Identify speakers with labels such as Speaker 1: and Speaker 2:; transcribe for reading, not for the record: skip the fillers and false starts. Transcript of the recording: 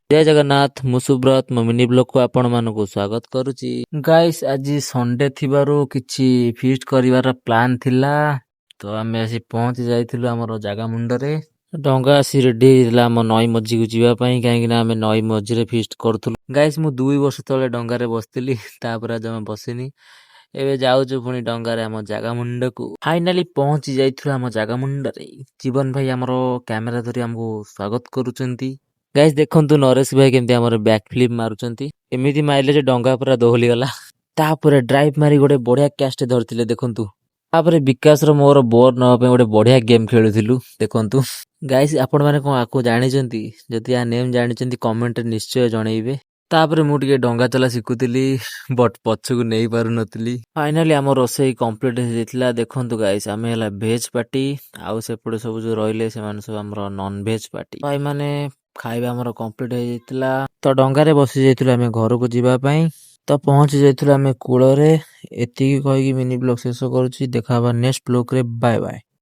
Speaker 1: ଜୟ ଜଗନ୍ନାଥ, ମୁଁ ସୁବ୍ରତ, ମୋ ମିନି ବ୍ଲଗକୁ ଆପଣମାନଙ୍କୁ ସ୍ୱାଗତ କରୁଛି। ଗାଇସ୍, ଆଜି ସଣ୍ଡେ ଥିବାରୁ କିଛି ଫିଷ୍ଟ କରିବାର ପ୍ଲାନ୍ ଥିଲା। ତ ଆମେ ଆସି ପହଞ୍ଚି ଯାଇଥିଲୁ ଆମର ଜାଗା ମୁଣ୍ଡରେ। ଡଙ୍ଗା ଆସି ରେଡି ହେଇଯାଇଥିଲା ଆମ ନଈ ମଝିକୁ ଯିବା ପାଇଁ, କାହିଁକି ନା ଆମେ ନଈ ମଝିରେ ଫିଷ୍ଟ କରୁଥିଲୁ। ଗାଇସ୍, ମୁଁ 2 ବର୍ଷ ତଳେ ଡଙ୍ଗାରେ ବସିଥିଲି, ତାପରେ ଆଉ ଜମା ବସିନି। ଏବେ ଯାଉଛୁ ପୁଣି ଡଙ୍ଗାରେ ଆମ ଜାଗା ମୁଣ୍ଡକୁ। ଫାଇନାଲି ପହଞ୍ଚି ଯାଇଥିଲୁ ଆମ ଜାଗା ମୁଣ୍ଡରେ। ଜୀବନ ଭାଇ ଆମର କ୍ୟାମେରା ଧରି ଆମକୁ ସ୍ୱାଗତ କରୁଛନ୍ତି। ଗାଇସ୍, ଦେଖନ୍ତୁ ନରେଶ ଭାଇ କେମିତି ଆମର ବ୍ୟାକ୍ ଫ୍ଲିପ୍ ମାରୁଛନ୍ତି। ଏମିତି ମାରିଲେ ଯେ ଡଙ୍ଗା ପୁରା ଦୋହଲି ଗଲା। ତାପରେ ଡ୍ରାଇଭ୍ ମାରି ଗୋଟେ ବଢିଆ କ୍ୟାଚ୍ ଧରିଥିଲେ, ଦେଖନ୍ତୁ। ତାପରେ ବିକାଶର ମୋର ବୋର୍ ନବା ପାଇଁ ଗୋଟେ ବଢିଆ ଗେମ୍ ଖେଳୁଥିଲୁ, ଦେଖନ୍ତୁ। ଗାଇସ୍, ଆପଣମାନେ କଣ ଆକୁ ଜାଣିଛନ୍ତି? ଯଦି ୟା ନେମ୍ ଜାଣିଛନ୍ତି, କମେଣ୍ଟରେ ନିଶ୍ଚୟ ଜଣେଇବେ। ତାପରେ ମୁଁ ଟିକେ ଡଙ୍ଗା ଚଲା ଶିଖୁଥିଲି, ବଟ୍ ପଛକୁ ନେଇ ପାରୁନଥିଲି। ଫାଇନାଲି ଆମ ରୋଷେଇ କମ୍ପ୍ଲିଟ୍ ହେଇଯାଇଥିଲା। ଦେଖନ୍ତୁ ଗାଇସ୍, ଆମେ ହେଲା ଭେଜ୍ ପାର୍ଟି, ଆଉ ସେପଟେ ସବୁ ଯୋଉ ରହିଲେ, ସେମାନେ ସବୁ ଆମର ନନ୍ ଭେଜ୍ ପାର୍ଟି। ଭାଇମାନେ, ଖାଇବା ଆମର କମ୍ପ୍ଲିଟ୍ ହେଇଯାଇଥିଲା, ତ ଡଙ୍ଗାରେ ବସି ଯାଇଥିଲୁ ଆମେ ଘରକୁ ଯିବା ପାଇଁ। ତ ପହଞ୍ଚି ଯାଇଥିଲୁ ଆମେ କୂଳରେ। ଏତିକି କହିକି ମିନି ବ୍ଲଗ ଶେଷ କରୁଛି। ଦେଖା ହବା ନେକ୍ସଟ ବ୍ଲଗରେ। Bye bye.